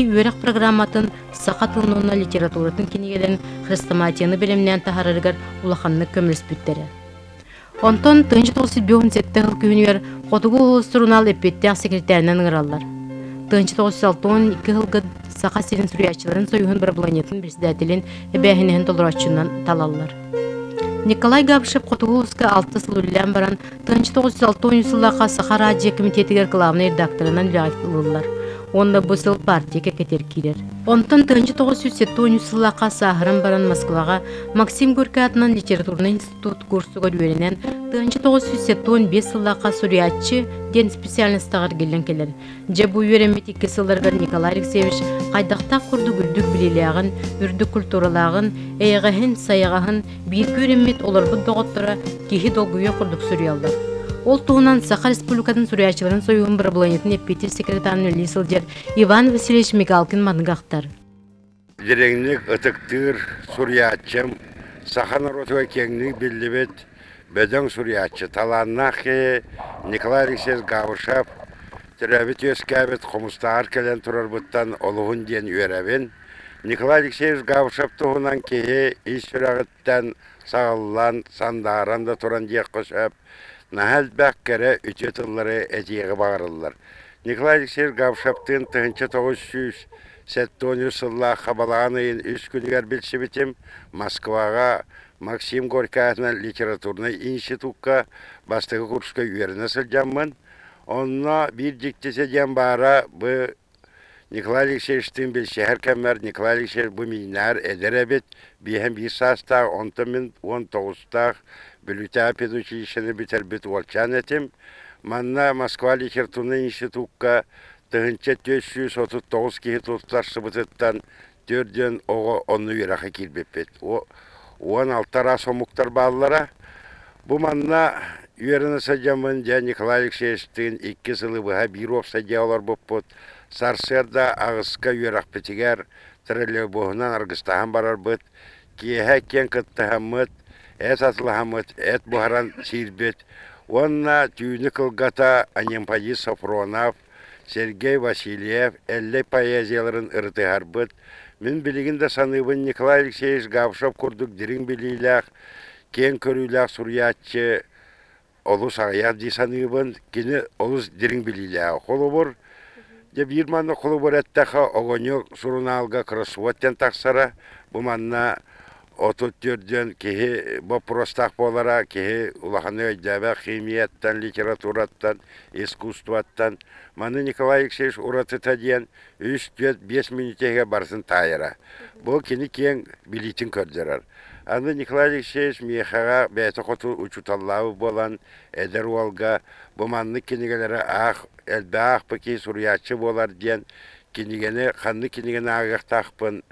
үөрэх программатын саха тылын уонна литературатын кинигэлэрин хрестоматияны бэлэмнээн таһаарарыгар улаханнык көмөлөспүттэрэ. Онтон 1957 сыл күһүнүгэр Хотугу улуус сурунаал эппиэттээх секретарынан ыҥыраллар. 1962 сылга Саха сирин суруйааччыларын союһун бырабылыанньатын председателин эбээһинэһин толорооччунан талаллар. Николай Габышев Хотугу улууска алта сыл үлэлээн баран 1963 сыллаахха Саха радио комитетигэр главнай редакторынан үлэҕэ ылыллар уонна бу сыл партия кэккэтигэр киирэр. Онтон 1973 сыллаахха сааһыран баран Москваҕа Максим Горький аатынан литературнай институт курсугар үөрэнэн 1975 сыллаахха суруйааччы диэн специальностаҕа эргиллэн кэлэр. Дьэ бу үөрэммит икки сылларыгар Николай Алексеевич хайдахтаах курдук үрдүк билиилээҕин, үрдүк культуралааҕын, эйэҕэһин, сайаҕаһын бииргэ үөрэммит олорбут доҕотторо киһи долгуйуох курдук суруйаллар. Ол туһунан Саха Республикатын суруйааччыларын союһун бырабылыанньатын эппиэттиир секретарын үлэлии сылдьар Иван Васильевич Мигалкин маннык ахтар. Дириҥник ытыктыыр суруйааччым, саха норуотугар киэҥник биллибит бөдөҥ суруйааччы, талааннаах киһи Николай Алексеевич Габышев төрөөбүт-үөскээбит Хомустааҕар кэлэн турарбыттан олуһун диэн үөрэбин. Николай Алексеевич Габышев туһунан киһи ис сүрэҕиттэн саҕыллан, сандааран да туран диэххэ сөп, наһаа элбэх кэрэ үтүө тыллары этиэҕи баҕарыллар. Николай Алексеевич Габышевтыын 1973 сыллаахха балаҕан ыйын үс күнүгэр билсибитим. Москваҕа Максим Горький аатынан литературнай институкка бастакы курска үөрэнэ сылдьаммын, онно биир дьиктитэ диэн баара, бу Николай Алексеевичтыын билсиһэр кэммэр Николай Алексеевич бу мииннээр эдэр эбит, биэһэн биир саастаах, онтон мин 19-таах Бүлүүтээҕи педучилищены бүтэрбит уолчаан этим. Манна Москва литературнай институкка 1439 киһи туттарсыбытыттан төрдүөн оҕо онно үөрэххэ киирбиппит. 16 араас омуктар бааллара. Бу манна үөрэнэ сылдьаммын дьэ Николай Алексеевичтыын икки сылы быһа биир уопсай дьиэ олорбуппут. Сарсыарда аҕыска үөрэхпитигэр троллейбуһунан аргыстаһан барарбыт. Киэһэ киэҥ кыттыһаммыт, эт атылаһаммыт, эт буһаран сиирбит. Уонна түүнү кылгата Анемподист Софронов, Сергей Васильев, Эллэй поэзияларын ырытыһарбыт. Мин билигин да саныыбын Николай Алексеевич Габышев курдук дириҥ билиилээх, киэҥ көрүүлээх суруйааччы олус аҕыйах дии саныыбын. Кини олус дириҥ билиилээх. Холобур, дьэ биир манна холобур эттэххэ, Огонек сурунаалга кроссворд диэн тахсара. Бу манна 34 киһи боппуруостаах буолара, киһи улаханнык өйдөөбөх химияттан, литератураттан, искусствоттан. Маны Николай Алексеевич уратыта диэн үс, түөрт, биэс мүнүүтэ барытын таайара. Бу кини киэҥ билиитин көрдөрөр. Аны Николай Алексеевич миэхэҕэ бэйэтэ хоту учууталлаабыт буолан, эдэр уолга бу маннык кинигэлэри аах, элбэх аахпыт киһи суруйааччы буолар диэн кинигэни ханнык кинигэни ааҕыахтаахпын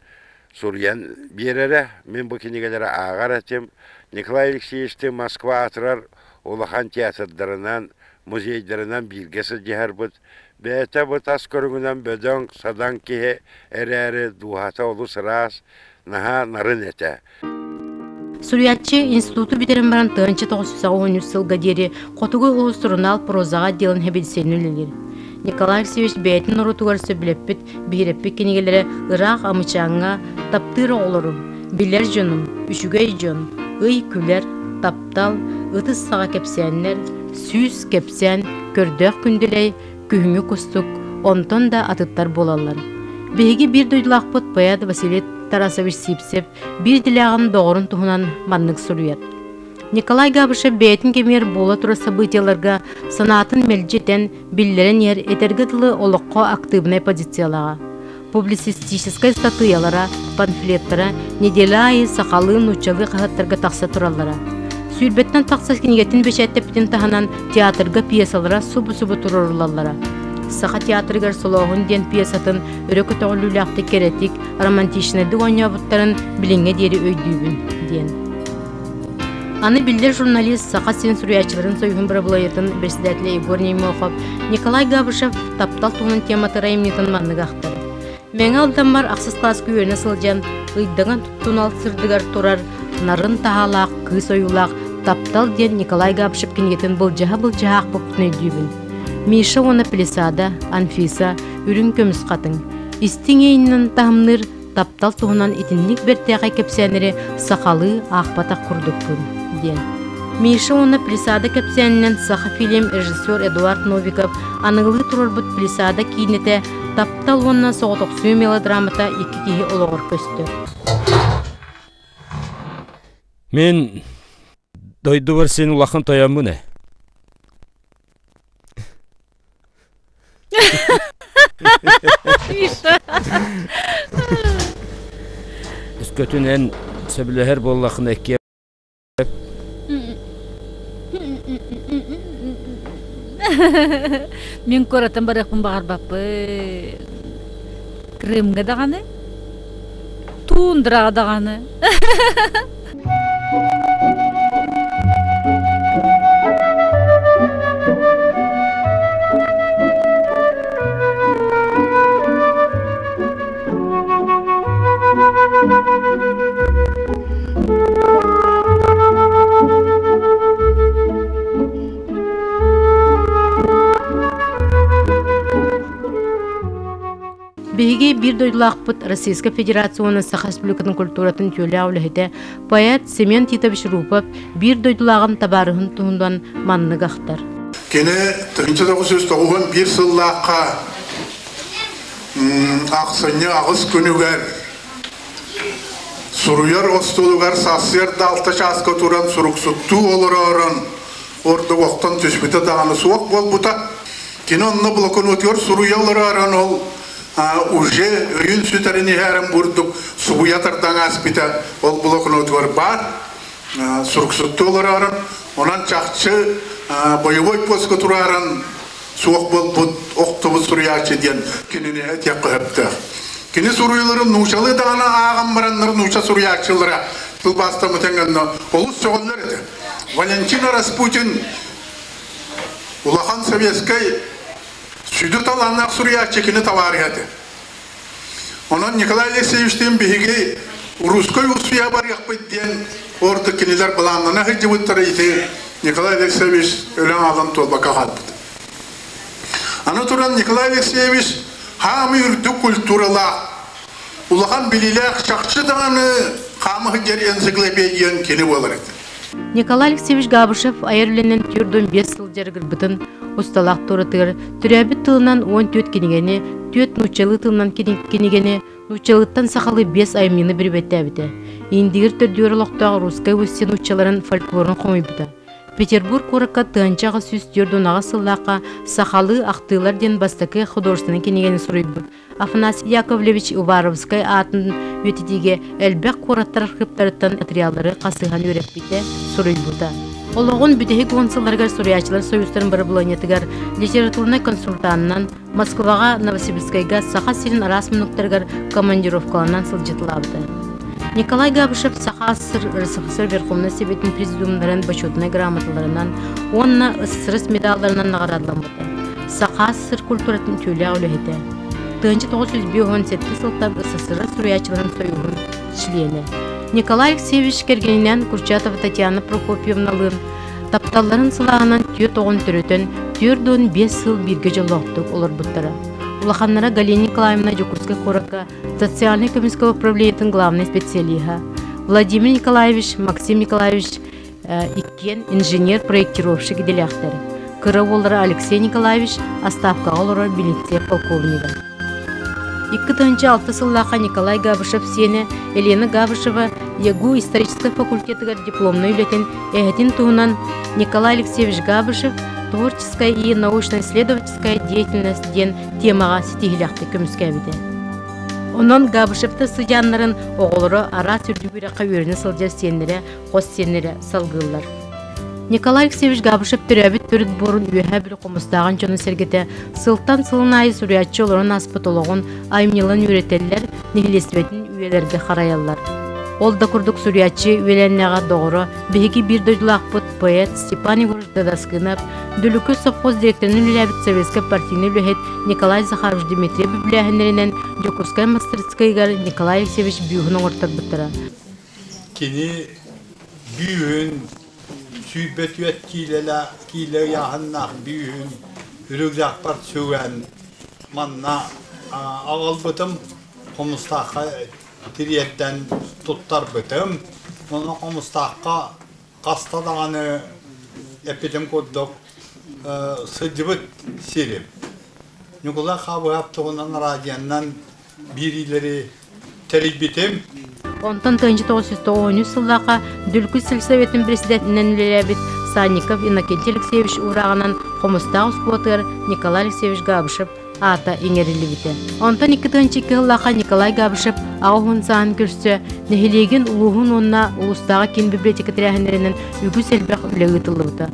суруйан биэрэрэ. Мин бу кинигэлэри ааҕар этим. Николай Алексеевичтыын Москва аатырар улахан театрдарынан, музейдарынан бииргэ сылдьыһарбыт. Бэйэтэ бу тас көрүҥүнэн бөдөҥ, садаҥ киһи эрээри дууһата олус ыраас, наһаа нарын этэ. Суруйааччы институту бүтэрэн баран 1993 сылга диэри Хотугу улуус сурунаал прозаҕа отделын сэбиэдиссэйинэн үлэлиир. Николай Алексеевич бэйэтин норуотугар сөбүлэппит, биһирэппит кинигэлэрэ Ыраах Амычааҥҥа, Таптыыр оҕолорум, Билэр дьонум, Үчүгэй дьон, Ый күлэр, Таптал, Ытыс саҕа кэпсээннэр, Сүүс кэпсээн, Көрдөөх күндүлэй, Күһүҥҥү кустук, онтон да атыттар буолаллар. Биһиги биир дойдулаахпыт поэт Василий Тарасович Сивцев биир идэлээҕин доҕорун туһунан маннык суруйар. Николай Габышев бэйэтин кэмигэр буола турар событиеларга санаатын мэлдьи этэн, биллэрэн иһэр этэргэ дылы олоххо актыыбынай позициялааҕа. Публицистическай ыстатыйалара, памфлеттара неделя аайы сахалыы, нууччалыы хаһыаттарга тахса тураллара. Сүүрбэттэн тахса кинигэтин бэчээттэппитин таһынан театрга пьесалара субу-субу туруоруллаллара. Саха театрыгар Солооһун диэн пьесатын өрө көтөҕүллүүлээхтик кэрэтик, романтичнайдык оонньообуттарын билиҥҥэ диэри өйдүүбүн, диэн. Аны биллэр журналист, Саха сирин суруйааччыларын союһун бырабылыанньатын председателэ Егор Неймохов Николай Габышев таптал туһунан тематыгар айымньытын маннык ахтар. Мэҥэ Алдаммар ахсыс кылааска үөрэнэ сылдьан, ыйдаҥа тунал сырдыгар турар нарын таһаалаах кыыс ойуулаах «Таптал» диэн Николай Габышев кинигэтин былдьаһа-былдьаһа аахпыппын өйдүүбүн. Миша уонна Плесада, Анфиса, Үрүҥ көмүс хатыҥ. Истиҥ иэйинэн таһымныыр таптал туһунан итинник бэртээхэй кэпсээннэри сахалыы аахпатах курдукпун диэн. Миша уонна Плесада кэпсээнинэн Сахафильм режиссер Эдуард Новиков аныгылыы туруорбут Плесада киинэтэ таптал уонна соҕотохсуйуу мелодрамата икки киһи олоҕор көстөр. Мин дойдубар син улахан тойоммун ээ. Миша. Өскөтүн эн сөбүлэһэр буоллаххына иккиэ Мин куораттан барыахпын баҕарбаппын. Крымҥа даҕаны, тундраҕа даҕаны. Биһиги биир дойдулаахпыт Российскай Федерация уонна Саха Республикатын культуратын үтүөлээх үлэһитэ, поэт Семен Титович Рупов биир дойдулааҕын табаарыһын туһунан маннык ахтар. Кини 1991 сыллаахха ахсынньы аҕыс күнүгэр суруйар остуолугар сарсыарда алта чааска туран суруксуттуу олороорон ордук охтон түспүтэ даҕаны суох буолбута. Кини онно блокнотугар суруйа олороорон ол уже өйүн сүтэрин иһээрин бурдук субуйа тардан ааспыта ол блокнотугар баар суруксуттуу олороорон онон чахчы боевой поска турааран суох буолбут охтубут суруйааччы диэн кинини этиэххэ сөптөөх. Кини суруйууларын нуучалыы даҕаны ааҕан бараннар нууча суруйааччылара тылбаастаммытын гынна олус сөҕөллөр этэ. Валентина Распутин улахан советскай сүдү талааннаах суруйааччы кини табаарыһа этэ. Онон Николай Алексеевичтыын биһиги русскай устуйа барыахпыт диэн ордук кинилэр былааннана сылдьыбыттара ити Николай Алексеевич өлөн аалан туолбакка хаалбыт. Аны туран Николай Алексеевич хаамы үрдүк культуралаах, улахан билиилээх чахчы даҕаны хаамы сылдьар энциклопедиян кини буолар этэ. Николай Алексеевич Габышев айар үлэнэн 45 сыл дьарыгырбытын усталаах туоратыгар төрөөбүт тылынан 14 кинигэни, түөрт нууччалыы тылынан кинигэни, нууччалыттан сахалыы биэс айымньыны бүрүбэттээбитэ. Индигир төрдүгэр олохтоох русскай устье нууччаларын фольклорун хомуйбута. Петербург куоракка 1848 сыллаахха «Сахалыы ахтыылар» диэн бастакы художественнай кинигэни суруйбут Афанасий Яковлевич Уваровскай аатын үйэтитиигэ элбэх куораттар архыыптарыттан материаллары хасыһан үөрэппитэ, суруйбута. Олоҕун бүтэһик уон сылларыгар суруйааччылар союзтарын бырабылыанньатыгар литературнай консультанынан Москваҕа, Новосибирскайга Саха сирин араас муннуктарыгар командировкаланан сылдьыталаабыта. Николай Габышев Саха СССР РСФСР Верховнай Сэбиэтин президиумнарын бочуотунай грамоталарынан уонна СССР медалларынан наҕараадаламмыта. Саха СССР культуратын үтүөлээх үлэһитэ. 1957 сылтан СССР суруйааччыларын союһун чилиэнэ. Николай Алексеевич кэргэнинээн Курчатова Татьяна Прокопьевналыын тапталларын сылааһынан түөрт оҕон төрөтөн, 45 сыл бииргэ дьоллоохтук олорбуттара. Улаханнара Галина Николаевна Дьокуускай куоракка социальнай көмүскэл управлениетын главнай специалиһа, Владимир Николаевич, Максим Николаевич иккиэн инженер-проектировщик идэлээхтэр. Кыра уоллара Алексей Николаевич отставкаҕа олорор милиция полковнига. 2006 сыллаахха Николай Габышев сиэнэ Елена Габышева ЯГУ историческай факультетыгар дипломнай үлэтин эһэтин туһунан Николай Алексеевич Габышев «Творческая и научно-исследовательская деятельность» диэн темаҕа ситиһиилээхтик көмүскээбитэ. Онон Габышевтар сыдьааннарын оҕолоро араас үрдүк үөрэххэ үөрэнэ сылдьар сиэннэрэ хос сиэннэрэ салгыыллар. Николай Алексеевич Габышев төрөөбүт төрүт буорун Үөһээ Бүлүү Хомустааҕын дьоно-сэргэтэ сылтан сылын аайы суруйааччы олорон ааспыт олоҕун айымньыларын үөрэтэллэр, нэһилиэстибэтин үйэлэргэ харайаллар. Ол да курдук суруйааччы үөлээннээҕэ доҕоро, биһиги биир дойдулаахпыт поэт Степан Егорович Дадаскынов, Дүлүкү совхоз директорынан үлэлээбит советскай партийнай үлэһит Николай Захарович Дмитриев үбүлээһиннэринэн Дьокуускай мастарыскыайыгар Николай Алексеевич бюһун оҥорторбуттара. Кини бүүһүн 124 киилэлээх киилэ ыйааһыннаах бүүһүн рюкзакпар сүгэн манна Аҕалбытым Хомустаахха тириэрдэн туттарбытым. Онон Хомустаахха хаста даҕаны эппитим курдук сылдьыбыт сирим. Ньукулай Хабыһап туһунан радионан биэриилэри тэрийбитим. Онтон 1993 сыллаахха Дүлкү сельсоветын председателинэн үлэлээбит Санников Иннокентий Алексеевич уурааҕынан Хомустаах оскуолатыгар Николай Алексеевич Габышев аата иҥэриллибитэ. Онтон 2002 сыллаахха Николай Габышев аҕа сааһын көрсө нэһилиэгин улууһун уонна улуустааҕы киин библиотека тэрээһиннэринэн үгүс элбэх үлэ ыытыллыбыта.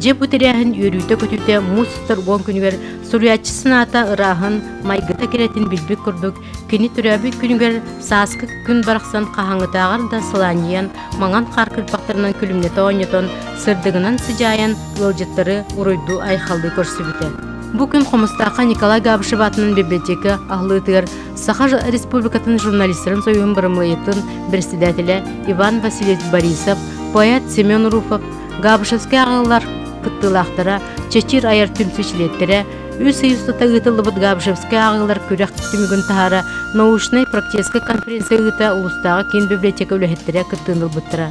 Дьэ бу тэрээһин үөрүүтэ-көтүүтэ муус устар уон күнүгэр суруйааччы санаата ырааһын, майгыта кэрэтин билбит курдук кини төрөөбүт күнүгэр сааскы күн барахсан хаһааҥҥытааҕар да сылаанньыйан, маҥан хаар кырбахтарынан күлүмнэтэ оонньотон, сырдыгынан сыдьаайан ыалдьыттары уруйдуу-айхаллыы көрсүбүтэ. Бу күн Хомустаахха Николай Габышев аатынан библиотека аһыллыытыгар Саха Республикатын журналистарын союһун бырымыйытын председателэ Иван Васильевич Борисов, поэт Семен Руфов, Габышевскай аҕалар кыттыылаахтара, Чэчир айар түмсүү чилиэттэрэ, үс ый устата ыытыллыбыт Габышевскай ааҕыылар күрэх түмүгүн таһаара научнай-практическай конференция ыыта улуустааҕы киин библиотека үлэһиттэрэ кыттыыны ылбыттара.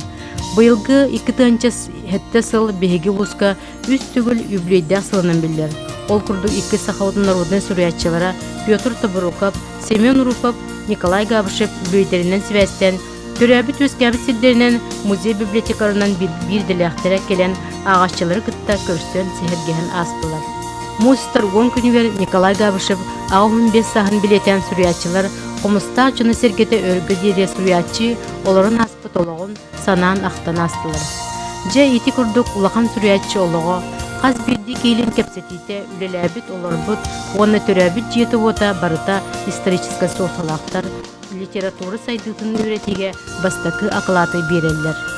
Быйылгы 2007 сыл биһиги улууска үс төгүл үбүлүөйдээх сылынан биллэр. Ол курдук икки саха народнай суруйааччылара Петр Тобуруков, Семен Руфов, Николай Габышев үбүлүөйдэринэн сибээстээн төрөөбүт-үөскээбит сирдэринэн музей библиотекарынан биир идэлээхтэрэ кэлэн ааҕааччылары кытта көрсөн сэһэргэһэн аастылар. Муус уон күнүгэр Николай Габышев 85 сааһын билиэтээн суруйааччылар Хомустаах дьоно-сэргэтэ өргө диэри суруйааччы олорон ааспыт олоҕун санаан-ахтан аастылар. Дьэ, ити курдук улахан суруйааччы олоҕо, хас биирдии киһилин кэпсэтиитэ үлэлээбит, олорбут уонна төрөөбүт дьиэтэ-уота барыта историческай суолталаахтар, литература сайдыытын үөрэтиигэ бастакы акылааты биэрэллэр.